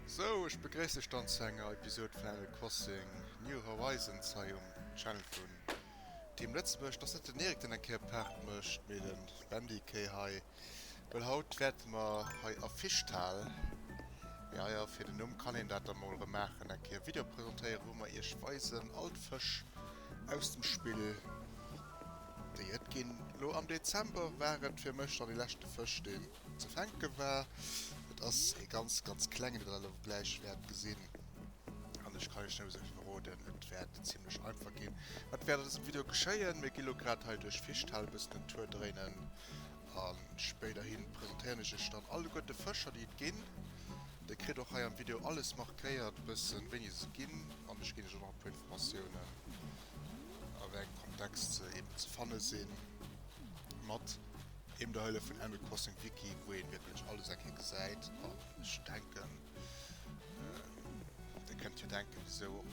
Sou, ech begréiss dech dann zu enger Episode vun Animal Crossing New Horizons hei um Channel vun Team Lëtzebuerg. Et ass net den Eric den eng Kéier Part mécht, mee den Bendy-Key hei, well haut wäerte mer hei a Fischtal, ja ja fir den Numm kann een dat da mol erëm maachen, eng Kéier Video presentéieren, wou mer iech weisen all d'Fësch aus dem Spill déi et ginn. Lo am Dezember war et fir mech dann dee leschte Fësch deen ze fänke war. Et ass ee ganz ganz klengen, deen der elo gläich wäert gesinn. An ech kann iech nëmme esou vill verroden, et wäert zimlech einfach ginn. Wat wäert an dësem Video geschéien? Mir gi lo grad hei duerch Fischtal e bëssen en Tour dréinen a spéiderhi presentéieren ech iech dann alleguer de Fëscher déi et ginn. Dir kritt och hei am Video alles markéiert bëssen wéini se ginn an ech ginn iech och nach e puer Informatiounen a wéi engem Kontext se eben ze fanne sinn mat eben der Hëllef vun Animal Crossing Wiki, wou een wierklech alles eng Kéier gesäit. An ech denken, Dir kënnt jo denken, wisou och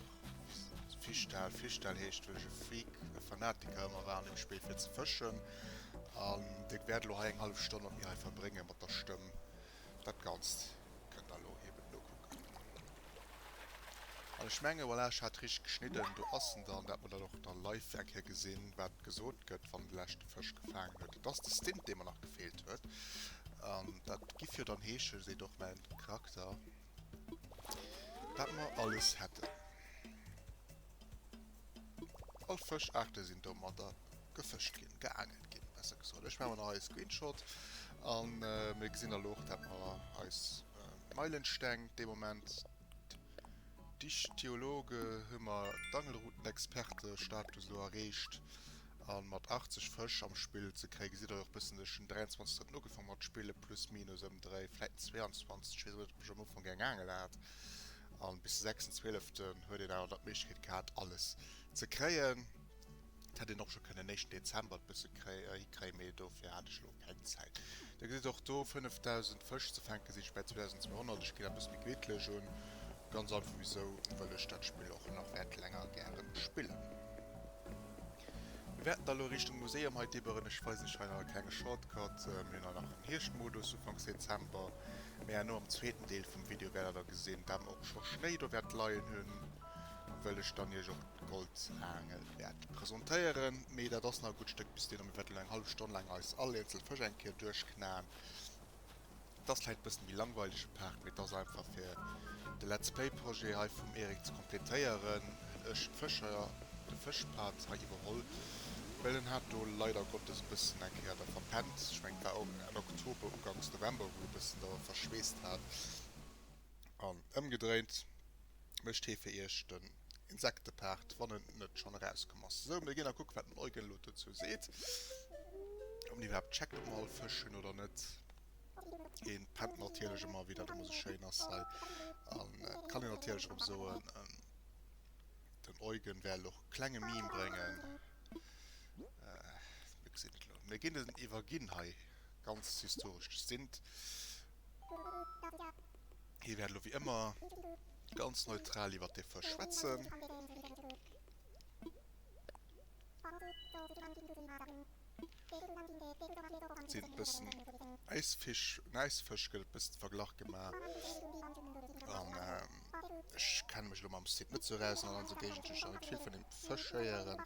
Fischtal Fischtal heescht, well ech e Freak, e Fanatiker ëmmer war an deem Spill fir ze fëschen. An Dir wäert elo hei eng hallef Stonn mat mir hei verbrénge mat der Stëmm. Dat Ganzt kënnt der elo eben nokucken. An ech menge voilà, ech hat richteg geschnidden, do ass en dann, dat mer dann och da live eng Kéier gesinn, wat gesot gëtt, wann de leschte Fësch gefaangen huet. Et ass de Stint, dee mer nach gefeelt huet. An dat giff jo dann heeschen, seet och mäin Charakter, dat mer alles hätten. All Fëschaarte sinn domadder gefëscht ginn, geaangelt ginn, besser gesot. Ech maache mer nach hei e Screenshot an mir gesinn elo och, dat mer eis Meilensteng dee Moment, d'Ichthyologe hu mer d'Angelroutenexperte-Status elo erreecht a mat 80 Fësch am Spill ze kréien, gesitt der jo och bëssen, ech hunn 23 drëtten ugefaang mat spille plus minus ëm dréi, vläit den 22, ech weess net, ob ech am Ufank eng Aangel hat an bis de 6. 12 huet een awer da d'Méiglechkeet gehat alles ze kréien. Et hätt een och scho kënnen éischten Dezember et bësse hikréien, mee dofir hat ech elo keng Zäit. Dir gesitt och do 5.000 Fësch ze fänken, sinn ech bäi 2.200. Ech ginn dat bësse méi gemittlech un, ganz einfach wisou, wëll ech dat Spill och nach wäert länger gären spillen. Mir wäerten da elo Richtung Museum hei dibberen. Ech weisen iech hei nach e klenge Shortcut. Mir hunn hei nach en Hierschtmodus ufanks Dezember, mee herno am zweeten Deel vum Video wäert der da gesinn, dat mer och scho Schnéi do wäert leien hunn, wëll ech dann iech och d'Goldaangel wäert presentéieren, mee dat ass nach e gutt Stéck bis dohinner. Mir wäerten elo eng hallef Stonn laang eis all eenzel Fësch eng Kéier duerchknaen. Et ass vläicht e bëssen méi langweilege Part, mee et ass einfach fir de Let's Play Projet hei vum Eric ze kompletéieren, hunn ech d'Fëscher, de Fëschpart hei iwwerholl, well en hat do leider Gottes e bëssen eng Kéier da verpennt. Ech mengen et war och Enn Oktober, Uganks November wou e bëssen da verschweesst hat an ëmgedréint. Mécht hee fir iech den Insektepart, wann en net schonn erauskomm ass. Sou, mir ginn a kucken, wat den Eugen elo dozou seet. Ob en iwwerhaapt checkt, ob mer all Fësch hunn oder net. Heen pennt natierlech ëmmer, wéi dat ëmmer sou schéin ass hei. An et kann een natierlech erëm soen, den Eugen wäert och klenge Meme bréngen. Mir gesinn et elo. Mir ginn en iwwerginn hei, ganz historesch gesinn. Hie wäert elo wéi ëmmer ganz neutral iwwert dee Fësch schwätzen. Et sinn e bëssen Äisfisch, en Äisfësch gëtt et bëssen verglach gemaach. An ech kenne mech elo mam Site net sou eraus an onser Géigend hunn ech nach net vill vun deem Fësch héieren.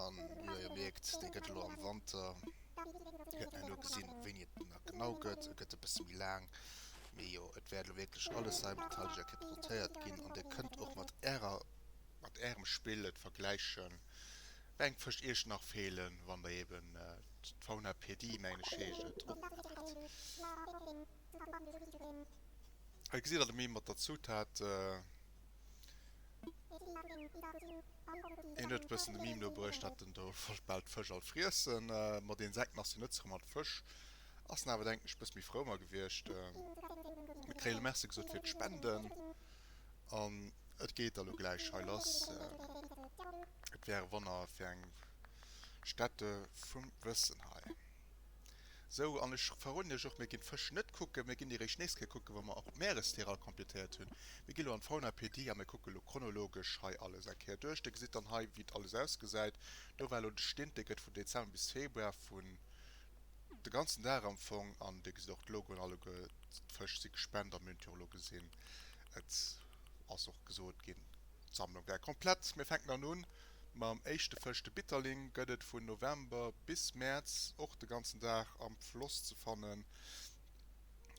An wéi der jo mierkt, dee gëtt elo am Wanter. Wäert mer herno gesinn, wéini et nach genau gëtt. E gëtt e bësse méi laang. Mee jo, et wäert elo wierklech alles hei am Detail iech eng Kéier presentéiert ginn an dir kënnt och mat ärer, mat ärem Spill et vergläichen, wéi eng Fësch iech nach feelen, wann der eben d'Faunapedie, mengen ech heescht et, opmaacht. Hei gesitt der de Meme mat der Zutat. Hien huet e bëssen de Meme do bruecht, datt en do wollt bal d'Fësch all friessen. Mat Insekten ass hien net sou, mat Fësch ass en awer, denken ech, e bësse méi frou mar gewiescht. Mir kréie lo Merci gesot fir d'Spenden an et geet da lo gläich hei lass. Et wär e Wonner fir eng Stätte vum Wëssen hei. Sou, an ech verroden iech och, mir ginn d'Fësch net kucken, mir ginn déi réischt nächst Kéier kucken, wa mer och d'Meerestier all completéiert hunn. Mir gi lo an d'Faunapedie a mir kucke lo chronologesch hei alles eng Kéier duerch. Dir gesitt dann hei, wéi et alles ausgesäit. Do war elo de Stint, dee gëtt vun Dezember bis Februar, vun de ganzen Dag am Fong. An dir gesitt och d'Logoen alleguer. D'Fësch si gespent a mir hunn et jo elo gesinn, et ass och gesot ginn, d'Sammlung wär komplett. Mir fänken dann un mam éischte Fësch, de Bitterling gëtt et vun November bis Mäerz och de ganzen Dag am Floss ze fannen.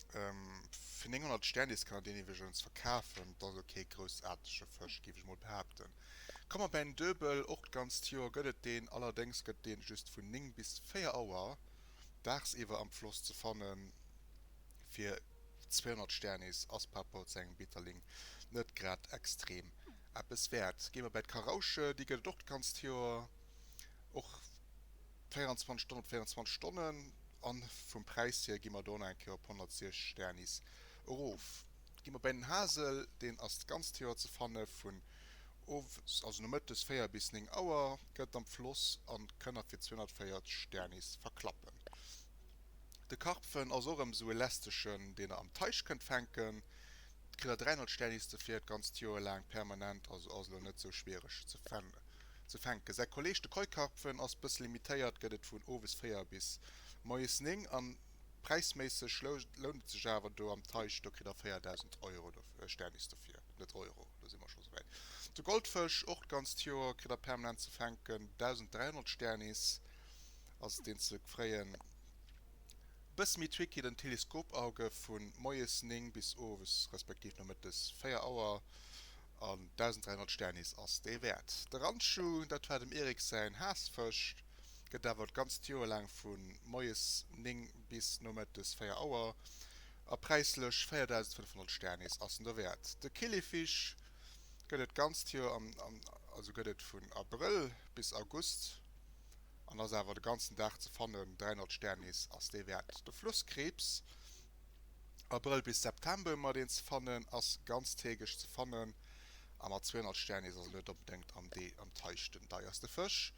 Fir 900 Sternis kann der deen iwwregens verkafen, et ass elo kee groussaartege Fësch, géif ech mol behaapten. Komme mer bäi den Döbel, och d'ganzt Joer gëtt et deen, allerdéngs gëtt deen just vun 9 bis 4 Auer dagsiwwer am Floss ze fannen. Fir 200 Sternis ass par rapport zu engem Bitterling net grad extrem eppes wäert. Gi mer bäi d'Karausche, déi gëtt et och d'ganzt Joer, och 24 Stonnen op 24 Stonnen an vum Präis hier gi mer do nach eng Kéier op 160 Sternis erof. Gi mer bäi den Hasel, deen ass d'ganzt Joer ze fanne vun owes, also nomëttes 4 bis 9 Auer, gëtt am Floss an kënnt der fir 240 Sternis verklappen. De Karpfen ass och erëm esou e lästegen, deen der am Teich kënnt fänken. Kritt der 300 Sternis dofir d'ganzt Joer laang permanent, also ass elo net sou schwiereg ze fänken. Säi Kolleg de Koi-Karpfen ass bësse limitéiert, gëtt et vun owes 4 bis moies 9 an präisméisseg lount et sech awer do am Teich, do kritt der 4000 Euro Sternis dofir, net Euro, do si mer scho souwäit. De Goldfësch och d'ganzt Joer kritt der permanent ze fänken, 1300 Sternis ass deen ze kréien. Bësse méi tricky den Teleskopauge vu moies 9 bis owes respektiv nomëttes 4 Auer an 1.300 Sternis ass dee wäert. De Randschu, dat war dem Eric säin Haassfësch, gëtt awer d'ganzt Joer laang vu moies 9 bis nomëttes 4 Auer a präislech 4.500 Sternis ass en dowäert. De Killifisch gëtt et d'ganzt Joer an also gëtt et vun Abrëll bis August. An ass awer de ganzen Dag ze fannen. 300 Sternis ass dee wäert. De Flusskrebs, Abrëll bis September hu mer deen ze fannen, ass ganztägeg ze fannen a mat 200 Sternis ass en net onbedéngt am Dee am Teich den deierste Fësch.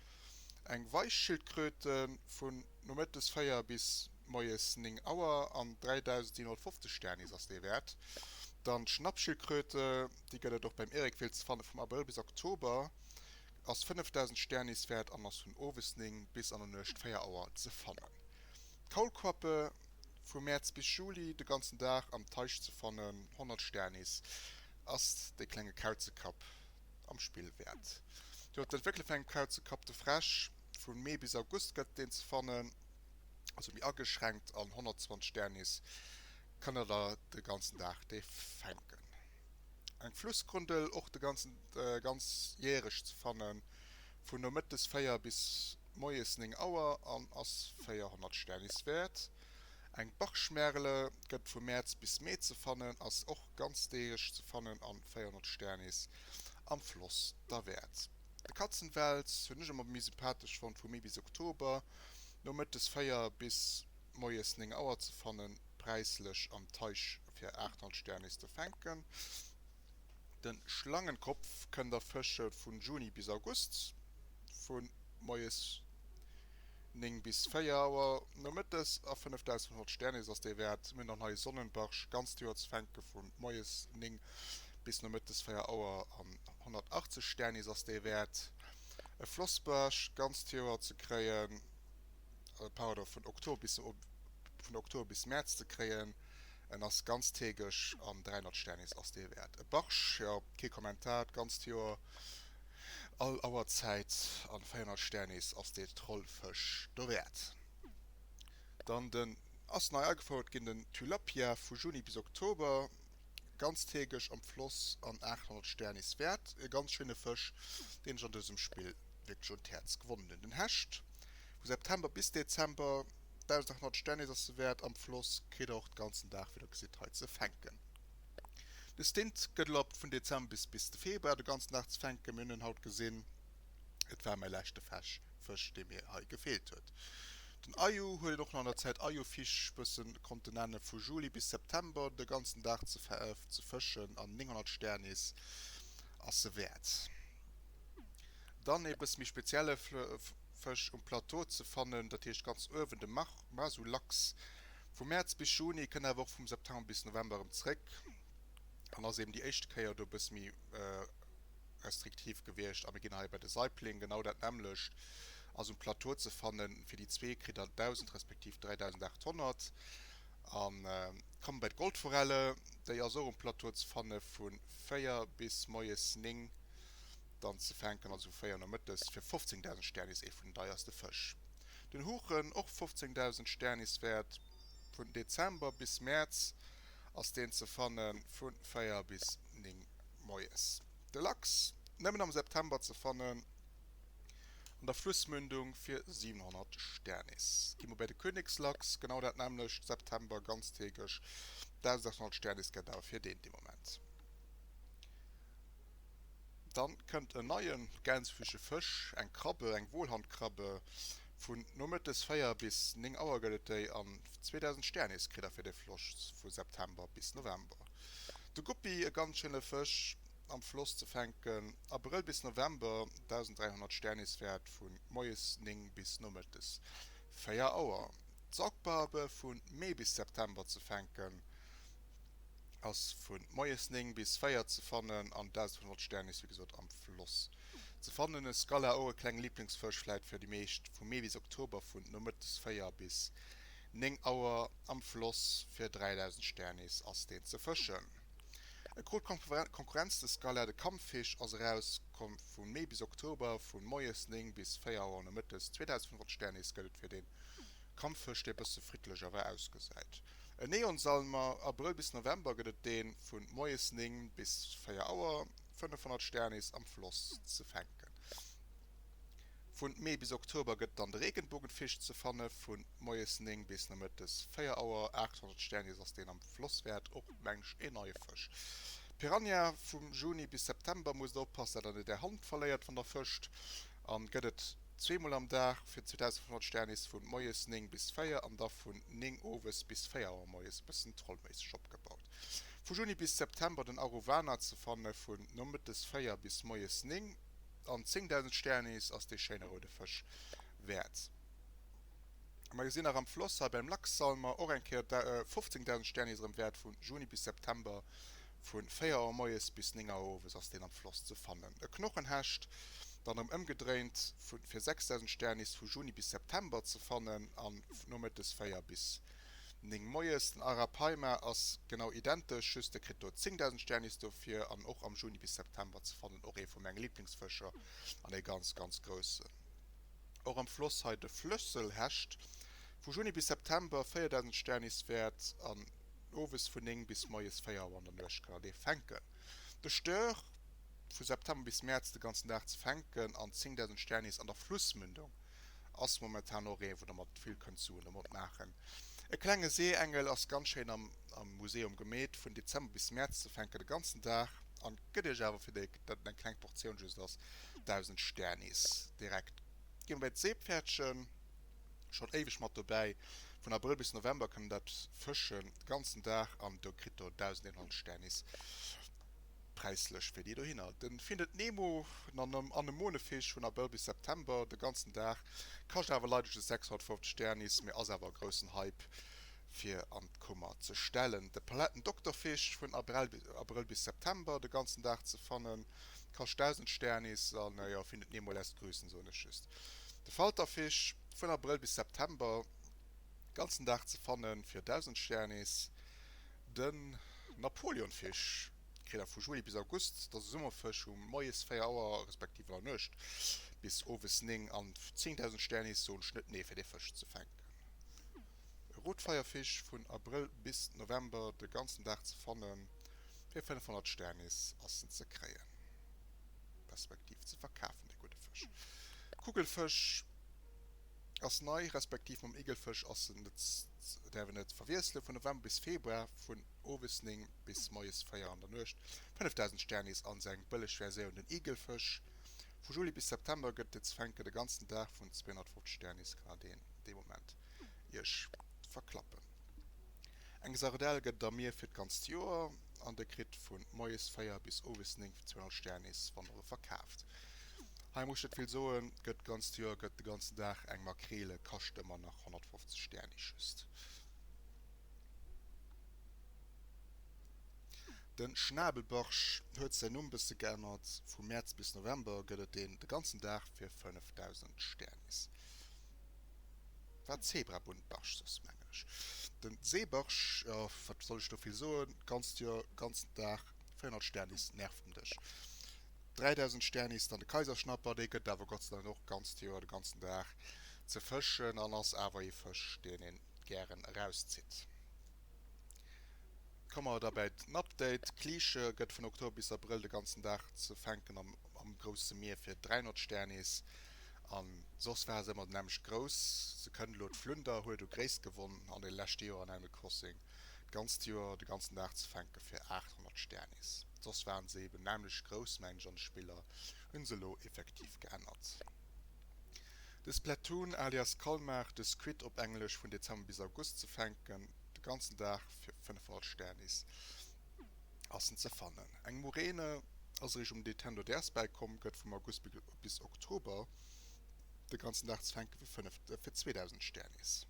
Eng Weichschildkröte vun nomëttes 4 bis moies 9 Auer an 3750 Sternis ass dee wäert. Dann d'Schnappschildkröte, déi gëtt et och beim Eric vill ze fanne vum Abrëll bis Oktober. Ass 5000 Sternis wäert an ass vun owes 9 bis an der Nuecht 4 Auer ze fannen. D'Kaulquappe, vu Mäerz bis Juli de ganzen Dag am Teich ze fannen, 100 Sternis ass de klenge Kauzekapp am Spill wäert. Jo, d'Entwéckele vun engem Kauzekapp, de Fräsch, vu Mee bis August gëtt deen ze fannen, also méi ageschränkt an 120 Sternis kann der der de ganzen Dag dee fänken. Eng Flussgrundel, och de ganzen ganzjäreg ze fannen, vun nomëttes 4 bis moies 9 Auer an ass 400 Sternis wäert. Eng Bachschmerle gëtt vu Mäerz bis Mee ze fannen, ass och ganzdeegeg ze fannen an 400 Sternis am Floss derwäert. De Katzenwels hunn ech ëmmer méi sympathesch fonnt, vu Mee bis Oktober, nomëttes 4 bis moies 9 Auer ze fannen. Präislech am Teich fir 800 Sternis ze fänken. Den Schlangenkopf kënnt der fësche vun Juni bis August, vun moies 9 bis 4 Auer nomëttes a 5500 Sternis ass dee Wäert. Mir hunn dann hei Sonnenbarsch ganzt Joer ze fänke vun moies 9 bis nomëttes 4 Auer an 180 Sternis ass dee Wäert. E Flossbarsch ganzt Joer ze kréien. Pardon, vun Oktober bis vun Oktober bis Mäerz ze kréien. En ass ganztägeg an 300 Sternis ass dee wäert. E Barsch, jo, kee Kommentar, d'ganzt Joer, all Auerzäit an 400 Sternis ass dee Trollfësch dowäert. Dann den ass nei agefouert ginn, den Tylapia vu Juni bis Oktober, ganztägeg am Floss an 800 Sternis wäert. E ganz schéine Fësch, deen ech an dësem Spill wierklech un d'Häerz gewonnen hunn. Den Hecht vu September bis Dezember, 1.800 Sternis ass se wäert, am Floss kritt der och d'ganzen Dag, wéi der gesitt, hei ze fänken. De Stint gëtt elo ab vun Dezember bis bis de Februar de ganzen Dag ze fänken. Mir hunn en haut gesinn, et war mäi leschte Fesch, Fësch, dee mir hei gefeelt huet. Den Ayu huet een och nach an der Zäit Ayu-Fisch bëssen konnten nennen, vu Juli bis September de ganzen Dag ze ze fëschen an 900 Sternis ass se wäert. Dann ee bësse méi spezielle Fësch um Plateau ze fannen, dat heescht ganz uewen de Masulachs. Vu Mäerz bis Juni, kënnt awer och vum September bis November erëm zréck an ass eben déi éischte Kéier do e bësse méi restriktiv gewiescht. A mir ginn hei bei de Saibling, genau dat nämmlecht ass um Plateau ze fannen. Fir déi zwee kritt der 1.000 respektiv 3.800. An komme bei d'Goldforelle, déi ass och um Plateau ze fanne vu 4 bis moies 9 dann ze fänken, also vu 4 nomëttes, fir 15.000 Sternis, ee vun den deierste Fësch. Den Huchen, och 15.000 Sternis wäert, vun Dezember bis Mäerz ass deen ze fanne vu 4 bis 9 moies. De Lachs, nëmmen am September ze fannen an der Flussmündung fir 700 Sternis. Gi mer bei de Königslachs, genau dat nämmlecht, September, ganztägeg, 1.800 Sternis gëtt awer fir deen dee Moment. Dann kënnt en neien gänsefüßege Fësch, eng Krabbe, eng Wohlhandkrabbe. Vun nomëttes 4 bis 9 Auer gëtt et déi an 2000 Sternis kritt der fir de Floss vu September bis November. De Guppi, e ganz schéine Fësch am Floss ze fänken, Abrëll bis November, 1300 Sternis wäert, vu moies 9 bis nomëttes 4 Auer. D'Saugbarbe, vu Mee bis September ze fänken. Ass vun moies 9 bis 4 ze fannen an 1500 Sternis wéi gesot am Floss ze fannen. E Skala och e klenge Liblingsfësch vläit fir déi meescht, vu Mee bis Oktober vun nomëttes 4 bis 9 Auer am Floss fir 3000 Sternis ass deen ze fëschen. E krut Konkurrenz de Skala, de Kampffisch ass eraus komm vu Mee bis Oktober vun moies 9 bis 4 Auer nomëttes 2500 Sternis gëtt et fir deen Kampfhësch dee bësse friddlech awer ausgesäit. E Neonsalmer, Abrëll bis November gëtt et deen vun moies 9 bis 4 Auer, 500 Sternis am Floss ze fänken. Vun Mee bis Oktober gëtt dann de Regenbogenfisch ze fanne vun moies 9 bis nomëttes 4 Auer, 800 Sternis ass deen am Floss wäert, och mengen ech een neie Fësch. Piranha, vum Juni bis September musst der oppassen dat der net är Hand verléiert wann der fëscht an gëtt et Zweemol am Dag fir 2500 Sternis vun moies 9 bis 4 an da vun 9 owes bis 4 Auer moies, e bëssen trollméisseg opgebaut. Vu Juni bis September den Arowana ze fanne vun nomëttes 4 bis moies 9 an 10.000 Sternis ass dee schéine roude Fësch wäert. A mer gesinn nach am Floss hei beim Lachssalmer och eng Kéier 15.000 Sternis erëm wäert vu Juni bis September. Vu 4 Auer moies bis 9 Auer owes ass deen am Floss ze fannen. E Knochenhascht, dann erëm ëmgedréint, vu fir 6.000 Sternis vu Juni bis September ze fannen an nomëttes 4 bis 9 moies. Den Arapaima ass genau identesch, just e kritt do 10.000 Sternis dofir an och am Juni bis September ze fannen. Och ee vu menge Liblingsfëscher an ee ganz, ganz groussen. Och am Floss hei de Flësselhascht, vu Juni bis September 4.000 Sternis wäert an Owes vun 9 bis moies 4 Auer an der Nuecht kann der dee fänken. De Stör, vu September bis Mäerz de ganzen Dag ze fänken an 10.000 Sternis an der Flussmündung ass momentan och ee wou der mat vill kënnt Suen domat maachen. E klenge Seeengel ass ganz schéin am am Museum gemeet, vun Dezember bis Mäerz ze fänken de ganzen Dag an gëtt iech awer fir déi dat et eng kleng Portioun just ass 1.000 Sternis direkt. Gi mer bei d'Seepferdchen. Schon éiweg mat dobäi. Vun Abrëll bis November kënnt der dat fëschen, de ganzen Dag, an do kritt der 1.100 Sternis präislech fir déi dohinner. Den Findet Nemo, den Anemonefisch, vun Abrëll bis September, de ganzen Dag, kascht awer leider just 650 Sternis, mee ass awer e groussen Hype fir an d'Kummer ze stellen. De Paletten-Dokterfisch, vun Abrëll bis September, de ganzen Dag ze fannen. Kascht 1000 Sternis an jo, Findet Nemo lässt grüßen, soen ech just. De Falterfisch, vun Abrëll bis September, ganzen Dag ze fannen fir 1000 Sternis. Den Napoleonfisch kritt der vu Juli bis August, dat ass e Summerfësch, vu moies 4 Auer respektiv an der Nuecht bis owes 9 an 10.000 Sternis soen ech net nee fir dee Fësch ze fänken. E Rotfeierfisch, vun Abrëll bis November, de ganzen Dag ze fannen. Fir 500 Sternis ass en ze kréien, respektiv ze verkafen, dee gudde Fësch. Kugelfësch ass nei, respektiv mam Igelfësch ass en net, däerf een net verwiesselen. Vun November bis Februar, vun owes 9 bis moies 4 an der Nuecht, 5000 Sternis an seng bëlleg Versioun, den Igelfësch. Vu Juli bis September gëtt et ze fänken, de ganzen Dag vun 250 Sternis kann der deen dee Moment iech verklappen. Eng Sardell gëtt et am Mier fir d'ganzt Joer an der kritt vun moies 4 bis owes 9 fir 200 Sternis wann der e verkaaft. Hei muss ech net vill soen, gëtt d'ganzt Joer, gëtt de ganzen Dag eng Makrele, kascht ëmmer nach 150 Sternis just. Den Schnabelbarsch huet säin Numm bësse geännert, vu Mäerz bis November gëtt et deen de ganzen Dag fir 5000 Sternis. War Zebrabuntbarsch soss mengen ech. ech. Den Seebarsch, jo wat soll ech do vill soen, ganzt Joer, ganzen Dag 400 Sternis, nervt en dech. 3000 Sternis dann de Kaiserschnapper, dee gëtt awer Gott sei Dank och ganzt Joer, de ganzen Dag ze fëschen an ass awer ee Fësch deen een gären erauszitt. Komme mer da bäi den Update, D'Kliche gëtt vun Oktober bis Abrëll de ganzen Dag ze fänken am am grousse Mier fir 300 Sternis an soss war se ëmmer nämmlecht grouss. Se kënnt elo, d'Flunder huet u Gréisst gewonn an de leschte Joer an Animal Crossing, d'ganzt Joer de ganzen Dag ze fänke fir 800 Sternis. Soss waren se eben nämmlecht grouss mengen ech an de Spiller hunn se elo effektiv geännert. De Splatoon alias Kalmar, de Squid op Englesch, vun Dezember bis August ze fänken, de ganzen Dag fir 500 Sternis ass en ze fannen. Eng Muräne ass eréischt um Nintendo DS bäikomm, gëtt vum August bis Oktober de ganzen Dag ze fänke fir fir 2000 Sternis.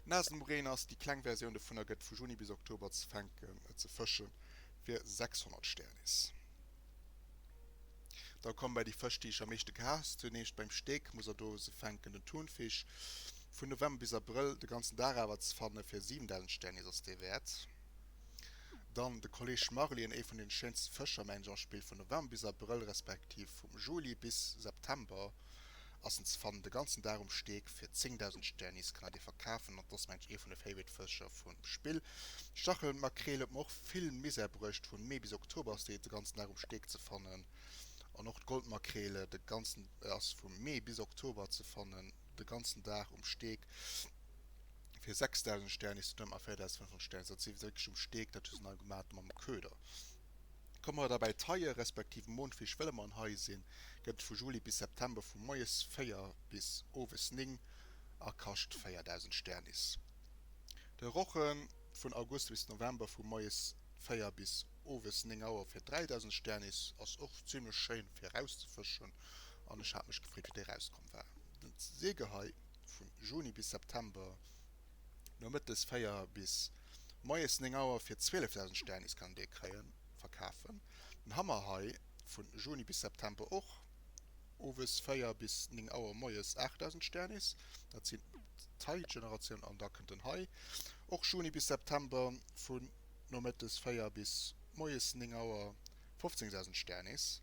D'Nasenmuräne ass déi kleng Versioun dovunner, gëtt vu Juni bis Oktober ze fänken ze fësche fir 600 Sternis. Da kommen bäi déi Fësch déi ech am meeschte gehaasst hunn, heescht beim Steak muss der do se fänken, den Thunfisch vun November bis Abrëll de ganzen Dag awer ze fanne fir 7000 Sternis ass dee wäert. Dann de Kolleg Marlien, ee vun den schéinste Fëscher mengen ech am Spill, vun November bis Abrëll respektiv vum Juli bis September ass en ze fannen, de ganzen Dag um Steek fir 10.000 Sternis kann der dee verkafen an ass mengen ech ee vun de Favorite Fëscher vum Spill. D'Stachelmakreel huet mer och vill Misär bruecht, vun Mee bis Oktober ass déi de ganzen Dag um Steek ze fannen an och d'Goldmakrele de ganzen ass vum Mee bis Oktober ze fannen de ganzen Dag um Steek. Fir 6000 Sternis huet ëmmer 4500 Sternis. Dat si wierklech um Steek, dat hu se nei gemaat mam Köder. Komme mer da bäi d'Haie respektiv Mondfisch, wëlle mer en Hai sinn, gëtt et vu Juli bis September vu moies 4 bis owes 9 a kascht 4000 Sternis. De Roche vun August bis November vu moies 4 bis owes 9 Auer fir 3000 Sternis ass och zimlech schéin fir erauszefëschen an ech hat mech gefreet wéi dee rauskomm war. Den Seegehai Vu Juni bis September, nomëttes 4 bis moies 9 Auer fir 12.000 Sternis kann een dee kréien, verkafen. Den Hammerhai vu Juni bis September och owes 4 bis 9 Auer moies 8.000 Sternis, dat sinn d'Hai-Generatioun. An da kënnt den Hai och Juni bis September vu nomëttes 4 bis moies 9 Auer 15.000 Sternis.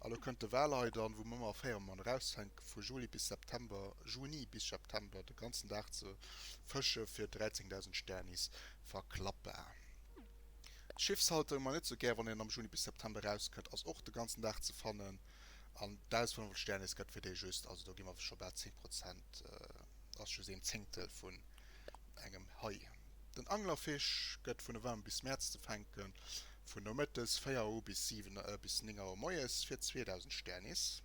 A lo kënnt de Walhai dann, wou mer ëmmer 4 Mann eraushänken, vu Juli bis September, Juni bis September, de ganzen Dag ze fësche fir 13.000 Sternis. Verklappbar. D'Schiffshalterung mar net sou gär, wann een am Juni bis September erauskënnt, ass och de ganzen Dag ze fannen an 1.500 Sternis gëtt fir déi just, also do gi mer scho bal 10 Prozent, ass just een Zéngtel vun engem Hai. Den Anglerfisch gëtt vun November bis Mäerz ze fänken, vun nomëttes 4 Auer u bis 7, bis 9 Auer moies fir 2000 Sternis.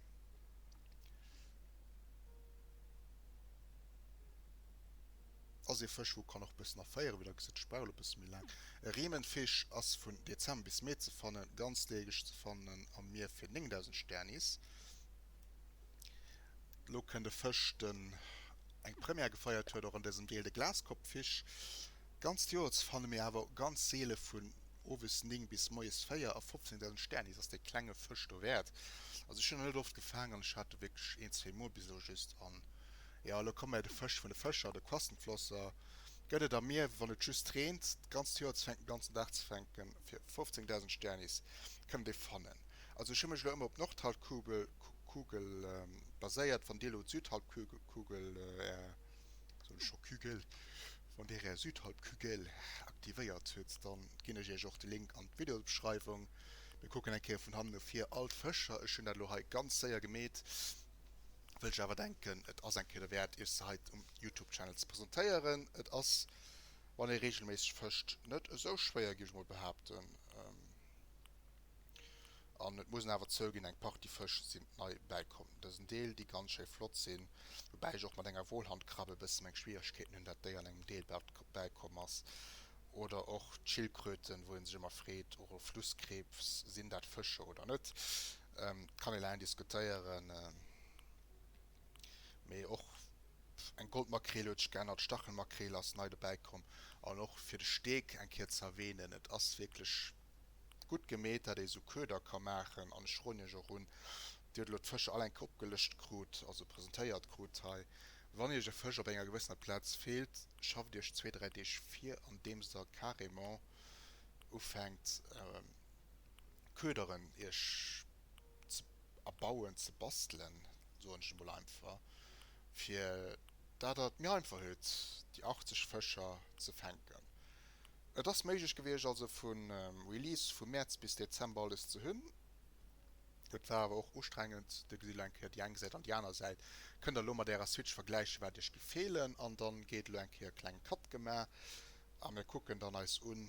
Ass ee Fësch wou kann och bëssen erféieren, wéi der gesitt ech brauch elo bësse méi laang. E Riemenfisch ass vun Dezember bis Mee ze fannen, ganzdeegeg ze fannen am Mier fir 9000 Sternis. Elo kënnt e Fësch den eng Première gefeiert huet, och an dësem Deel, de Glaskopffisch. D'ganzt Joer ze fannen, mee awer ganz seele vun owes 9 bis moies 4 a 15.000 Sternis ass dee klenge Fësch dowäert. Also ech hunn en net oft gefaang an ech hat e wierklech een, zwee Mol bis elo just. An jo, elo komme mer de Fësch vun de Fëscher, de Quastenflosser. Gëtt et am Mier, wann et just reent, d'ganzt Joer ze fänken, den ganzen Dag ze fänken, fir 15.000 Sternis kënnt ee fannen. Also ech hu mech elo ëmmer op d'Nordhalbkugel Kugel baséiert. Wann dir elo d'Südhalbkugel, är, soen ech scho Kügel, wann dir är Südhalbkugel aktivéiert hutt, dann ginn ech iech och de Link an d'Videosbeschreiwung. Mir kucken eng Kéier vun hannen no vir all d'Fëscher. Ech hunn dat elo hei ganz séier gemeet, wëll ech awer denken, et ass eng Kéier derwäert iech se hei um Youtube Channel ze presentéieren. Et ass, wann ee regelméisseg fëscht, net esou schwéier, géif ech mol behaapten. An et muss een awer zouginn, eng Partie Fësch sinn nei bäikomm dësen Deel, déi ganz schéi flott sinn, woubäi ech och mat enger Wohlhandkrabbe e bësse meng Schwieregkeeten hunn, dat déi an engem Deel bäikomm ass. Oder och d'Schildkröten, wou ee sech ëmmer freet, och e Flusskrebs, sinn dat Fëscher oder net? Kann ee laang diskutéieren. Mee och eng Goldmakreel huet sech geännert, d'Stachelmakreel ass nei dobäikomm. An och fir de Steek eng Kéier ze erwähnen, et ass wierklech Gutt gemeet dat ee sou Köder ka maachen an ech roen iech och un, dir hutt elo d'Fëscher all eng Kéier opgelëscht krut, also presentéiert krut hei. Wann iech e Fësch op enger gewëssener Plaz feelt, schafft iech zwee, dräi Deeg vir, andeems der carrément ufänkt Köderen iech ze erbauen, ze bastelen, soen ech emol einfach, fir dat der et méi einfach hutt, déi 80 Fëscher ze fänken. Et ass méiglech gewiescht also vu Release vu Mäerz bis Dezember alles ze hunn. Et war awer och ustrengend. Dir gesitt elo eng Kéier déi eng Säit an déi aner Säit. Kënnt der elo mat ärer Switch vergläichen, wat iech géif feelen. An dann gétt elo eng Kéier e klenge Cut gemaach a mir kucken dann eis un,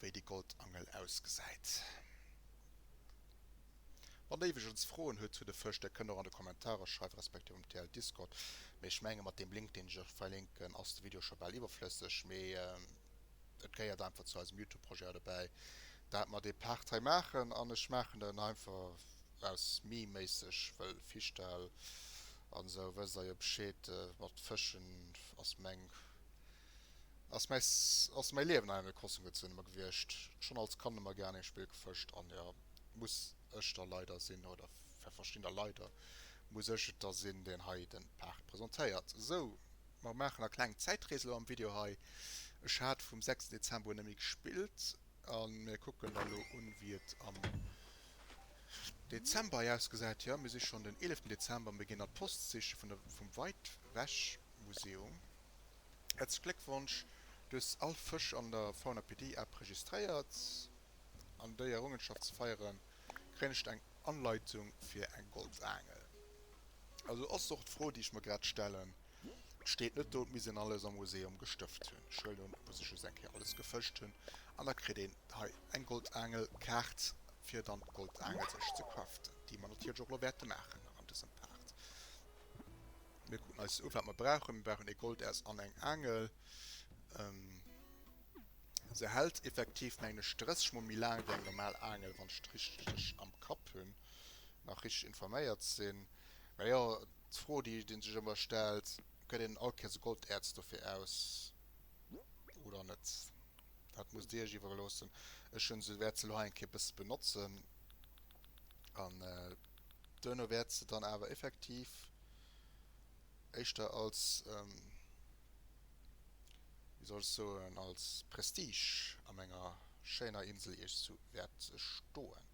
wéi déi Goldangel ausgesäit. Wann der iwwregens Froen hutt zu de Fësch, der kënnt och an de Kommentarer schreiwen, respektiv um TL Discord. Mee ech menge mat deem Link deen ech iech verlinken ass de Video scho bal iwwerflësseg, mee et gehéiert einfach zu eisem Youtube Projet dobäi dat mer dee Part hei maachen an ech maachen en einfach aus meme méisseg, wëll Fischdal an esou wësst der jo Bescheed, mat Fëschen ass meng ass mäi ass mäi Liewen Animal Crossing gezunn ëmmer gewiescht, schonn als Kand ëmmer gär an engem Spill gefëscht an jo. muss ech da leider sinn, oder verstinn der leider, muss ech et da sinn, deen hei den Part presentéiert. Sou, mer maachen a kleng Zäitrees elo am Video hei. Ech hat vum 6 Dezember un net méi gespillt a mir kucken da lo un, wéi et am Dezember hei ausgesäit. Jo, mir si schonn den 11 Dezember, mir ginn an d'Post siche vun der, vum Weit-Weg-Museum. Häerzlech Gléckwonsch, du hues all Fësch an der Faunapedia-App registréiert. An déi Errungenschaft ze feieren, kréien ech eng Anleitung fir eng Goldaangel. Also ass och d'Fro déi ech mer grad stellen, et steet net do, et misst een alles am Museum gestëft hunn. Ech huelen un, et muss ee just eng Kéier alles gefëscht hunn an da kritt een hei eng Goldaangelkaart fir dann d'Goldaangel sech ze craften, déi mer natierlech och elo wäerte maachen nach an dësem Part. Mir kucken eis u wat mer brauchen. Mir brauchen ee Golderz an eng Aangel. Se hält effektiv mengen ech 30 mol méi laang wéi eng normal Aangel, wann ech et richteg am Kapp hunn, nach richteg informéiert sinn. Mä jo, d'Fro déi een sech ëmmer stellt, gëtt een all Kéiers e Golderz dofir aus oder net? Dat musst dir iech iwwerloossen. Ech hunn se, wäert se elo hei eng Kéier e bësse benotzen an duerno wäert se dann awer effektiv éischter als. wéi soll ech soen, als Prestige a menger schéiner Insel iech zu wäert ze stoen.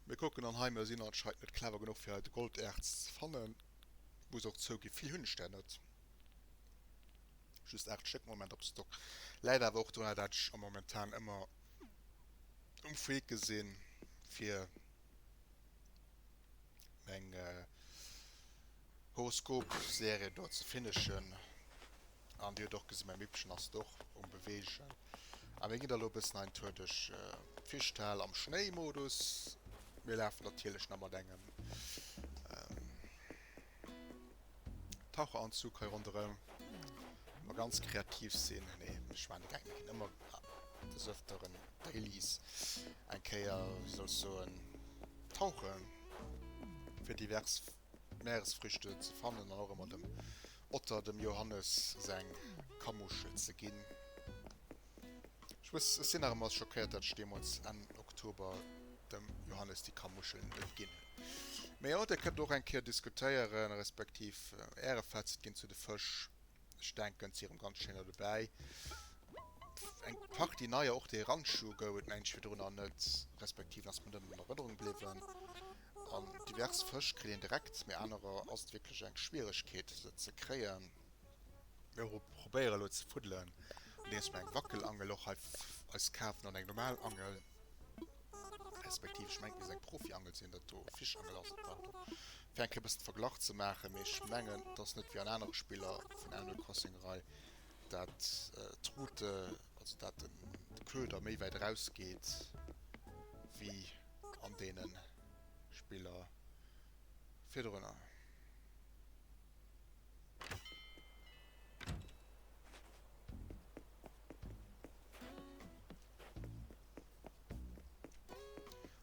Mir kucken an hei, mir sinn anscheinend net clever genuch fir hei de Golderz ze fannen. Muss och zouginn, vill hunn ech der net, just 8 Stéck Moment op Stock. Läit awer och dorunner dat ech momentan ëmmer um Freake sinn fir meng Horoskop-Serie do ze finishen. An dir hutt och gesinn, mäi Mippchen ass do och um Beweegen. A mir ginn da lo e bëssen einen Tour duerch d'Fischtal am Schnéi-Modus. Mir lafen natierlech nach mat engem Taucheranzug hei ronderëm. Wa mer ganz kreativ sinn, nee, ech maachen de Geck, mir ginn ëmmer des Öfteren Dailies eng Kéier, wéi soll ech soen, tauchen, fir divers Meeresfrüchte ze fannen an och ëmmer dem Otter, dem Johannes, seng Kamuschel ze ginn. Ech muss, ech sinn nach ëmmer schockéiert, dat ech deemools Enn Oktober dem Johannes déi Kamuschel net ginn hunn. Mee jo, dir kënnt och eng Kéier diskutéieren, respektiv äre Fazit ginn zu de Fësch. Ech denken, si erëm ganz schéin do dobäi. Eng Partie neier, och dee Ranchu gouf et mengen ech virdrunner net, respektiv ass mir net an Erënnerung bliwwen. An divers Fësch kritt een direkt, mee anerer ass et wierklech eng Schwieregkeet se ze kréien. Mir probéiere elo ze fuddelen, andeems mir eng Wackelangel och hei eis kafen an eng normal Angel. Respektiv, ech mengen, et misst eng Profi-Angel sinn, dat do, Fischangel ass et, pardon. Fir eng Kéier e bëssen Verglach ze maachen, mee ech mengen, et ass net wéi an anere Spiller vun Animal Crossing Rei, dat d'Route, also dat den Köder méi wäit eraus geet wéi an deene Spiller virdrunner.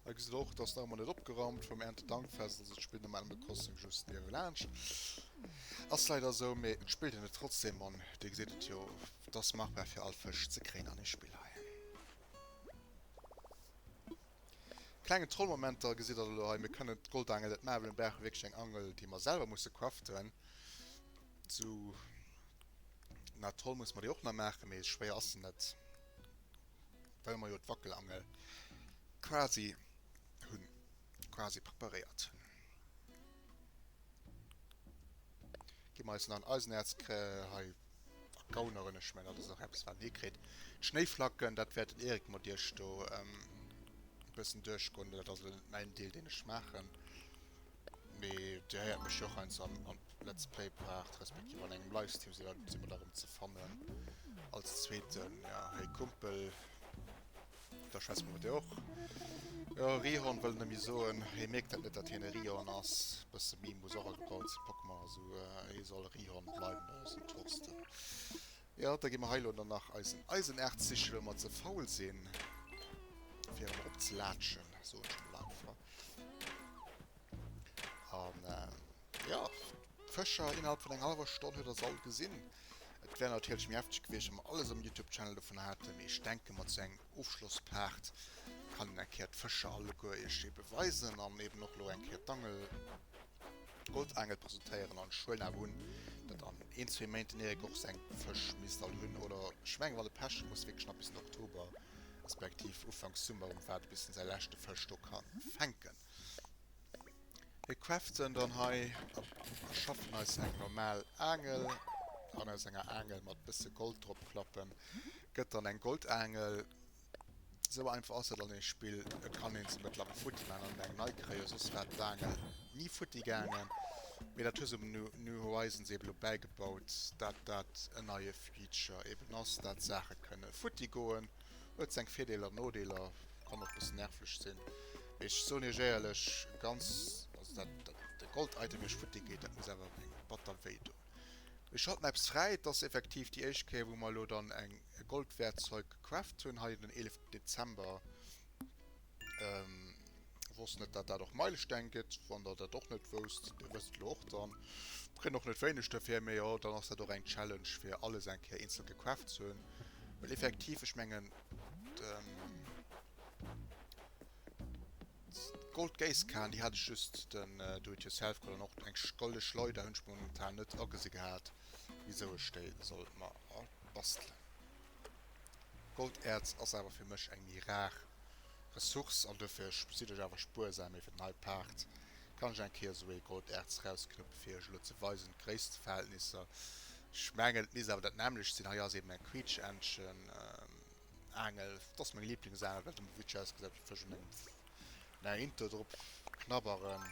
Hei gesitt der och, et ass nach ëmmer net opgeraumt vum Erntedankfest, also et spillt am Animal Crossing just niewelaanscht. Ass leider esou, mee et spillt een et trotzdem an dir gesitt et jo, et ass machbar fir all Fësch ze kréien an deem Spill hei. Klengen Trollmomenter gesitt der elo hei. Mir kënnen d'Goldangel net maachen, well mir brauche wierklech eng Angel, déi mer selwer musse craften. Sou, na toll musse mer déi och nach maachen, mee schwéier ass se net, well mer jo d'Wackelangel quasi hunn, quasi preparéiert hunn. Gi mer eis nach en Eisenerz hei ergauneren. Ech mengen, dat ass och eppes, wat een hikritt. D'Schnéiflacken, dat wäert den Eric mat iech do e bëssen duerchgoen. Dat ass elo net mäin Deel, deen ech maachen. Mee dir héiert mech jo och heiansdo am, am Let's Play Part, respektiv an engem Livestream si mer da rëm ze fannen. Als zweeten, ja, hey Kumpel. Da schwätze mer mat dir och. Jo, Rihorn wëll net méi soen. Hie mierkt dat net, dat hien e Rihorn ass. Bësse Meme muss och agebaut sinn. Pokémon, also hie soll Rihorn bleiwen, dat ass den Thorsten. Jo, da gi mer hei elo dann nach eisen Eisenerz sichen, well mer ze faul sinn, fir erëm eropzelaatschen, soen ech mol einfach. An jo, d'Fëscher innerhalb vun enger hallwer Stonn huet der se all gesinn. Et wär natierlech méi hefteg gewiescht, wa mer alles um Youtube Channel dovun haten, mee ech denke mat sou engem Ofschlosspart kann een eng Kéier d'Fëscher alleguer iech ebe weisen an eben och lo eng Kéier d'Angel, d'Goldaangel presentéieren an ech huelen awer un, datt an een, zwee Méint den Eric och seng Fësch misst all hunn oder ech mengen wann e Pech huet muss e wierklech nach bis den Oktober respektiv Ufank Summer erëm waarde bis en säi leschte Fësch do ka fänken. Mir craften dann hei a schaffen eis eng normal Aangel an aus enger Aangel mat bësse Gold drop klappen gëtt dann eng Goldaangel. Sou einfach ass dat an deem Spill. Et kann een se mëttlerweil futti man an eng nei kréien, soss war d'Aangel ni futti gaangen. Mee dat hu se um New Horizons eben elo bäigebaut, dat dat en neie Feature eben ass, dat Saache kënne futti goen. Huet seng Virdeeler an Nodeeler, kann och bëssen nervlech sinn. Mee ech soen iech éierlech, ganz, also dat dat de Gold-Item iech futti geet, dat muss awer eng batter wéi doen. Mir schalten eppes fräi, et ass effektiv déi éischt Kéier wou mer elo dann eng e Goldwäertzeug gecraft hunn, hei den 11 Dezember. Wosst net dat dat och Meilesteng gëtt, wann der dat och net wousst, dir wësst et elo och dann. Kritt och net wéineg dofir, mee jo dann ass dat och eng Challenge fir alles eng Kéier eenzel gecraft ze hunn, well effektiv ech mengen d'Gold Géisskan déi hat ech just den Do It Yourself Code an och eng golde Schleuder hunn ech momentan net agesi gehat wisou ech déi soll mer bastelen. Golderz ass awer fir mech eng méi rar Ressource an dofir sinn ech awer spuersam. Mee fir den hei Part kann ech eng Kéier esou ee Golderz rausknëppe fir iech elo ze weisen, d'Gréissteverhältnisser. Ech mengen et misst awer dat nämmlecht sinn. Hei ass eben eng Quietscheentchen Aangel, dat ass meng Lieblingsaangel, well et ëmmer witzeg ausgesäit wéi Fësch un engem un enger Into drop knabberen.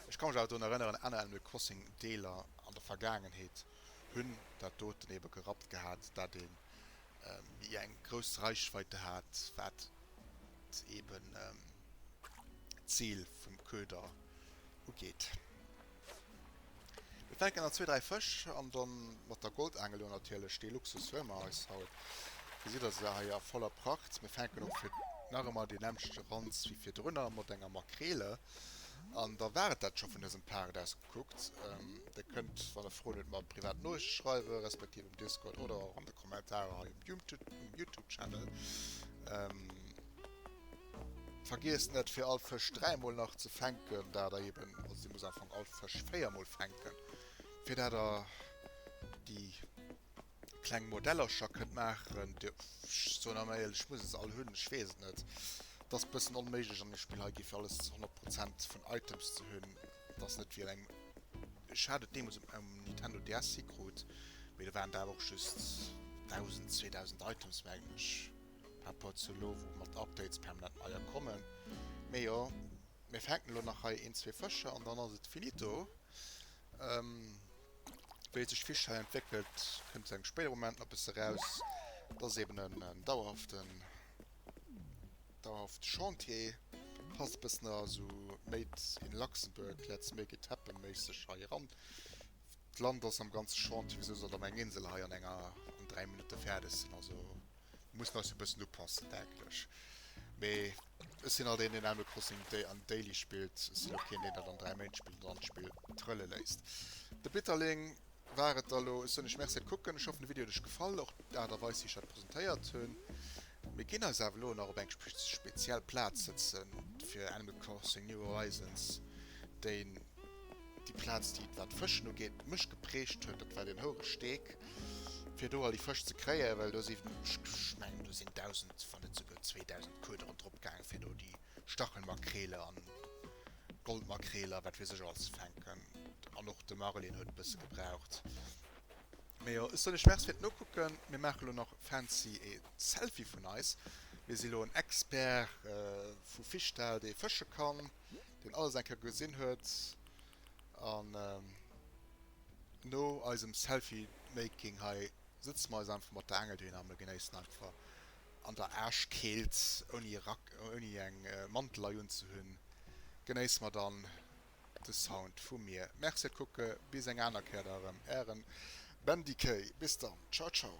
Ech ka mech awer drun erënneren, aner Animal Crossing Deeler an der Vergaangenheet hunn dat doten ebe gerappt gehat, dat ee méi eng grouss Reichweite hat, wat eben d'Zil vum Köder ugeet. Mir fänken an zwee, dräi Fësch an dann mat der Goldaangel elo natierlech. Dee Luxus huele mer eis haut. Gesitt der se hei a voller Pracht. Mir fänken och fir nach ëmmer dee nämmlechte Ranz wéi virdrunner mat enger Makrele. An da war et dat scho vun dësem Part aus gekuckt. Dir kënnt, wann der Froen hutt, mer privat Noriichte schreiwen, respektiv um Discord oder och an de Kommentarer hei um Youtube-Channel. Vergiesst net fir all Fësch 3 mol nach ze fänken, dat der eben, also dir musst am Fong all Fësch 4 mol fänken, fir dat der déi kleng Modellercher kënnt maachen. Dir, ech soen awer éierlech, ech muss se all hunn, ech weess et net. Et ass bëssen onméiglech an deem Spill hei gi fir alles 100 Prozent vun Items ze hunn. Et ass net wéi an engem, ech hat et deemools um Nintendo DS hikrut, mee do waren et awer och just 1000, 2000 Items mengen ech. Par rapport zu elo wou mat Updates permanent neier kommen. Mee jo, mir fänken elo nach hei een, zwee Fëscher an dann ass et finito. Wéi sech d'Fisch hei entwéckelt, kënnt zu engem spéidere Moment nach e bësse raus. Et ass eben en dauerhaften, dauerhafte Chantier. Passt e bëssen a sou Made in Luxembourg, let's make it happen méisseg hei eran. D'Land ass am ganze Chantier, wisou soll dann eng Insel hei an enger, an 3 Minutte fäerdeg sinn? Also. Mussen eis jo bëssen upassen denken ech. Mee ech sinn alt een deen Animal Crossing an Daily spillt. Ech sinn och keen deen dat an 3 Méint spillt an dann d'Spill trëlle léisst. De Bitterling war et da lo. Ech soen iech Merci fir d'Kucken. Ech hoffen de Video huet iech gefall, och d'Aart a Weis wéi ech dat presentéiert hunn. Mir ginn. ginn eis awer elo nach op eng speziell Plaz sëtzen fir Animal Crossing New Horizons, déi déi Plaz déi wat Fëschen ugeet mech geprägt huet, dat war den Houeresteeg, fir do all déi Fësch ze kréien, well do si ech mengen do sinn 1.000 wann net souguer 2.000 Kuederen drop gaangen, fir do déi Stachelmakreele an Goldmakreele a wat weess ech alles ze fänken an och de Marlin huet e bësse gebraucht. Mee jo, ech soen iech Merci fir d'Nokucken. Mir maache lo nach fancy ee Selfie vun eis. Mir si lo en Expert vu Fischdal, dee fësche kann, deen alles eng Kéier gesinn huet. An no eisem Selfie-Making hei sëtze mer eis einfach mat der Aangel dohin a mir genéissen einfach an der Aarschkeelt, ouni Rack, ouni eng Mantel hei unzehunn, genéisse mer dann de Sound vu mir. Merci fir d'Kucke, bis eng aner Kéier da erëm, ären Bendy Kay. Bis dann, ciao ciao.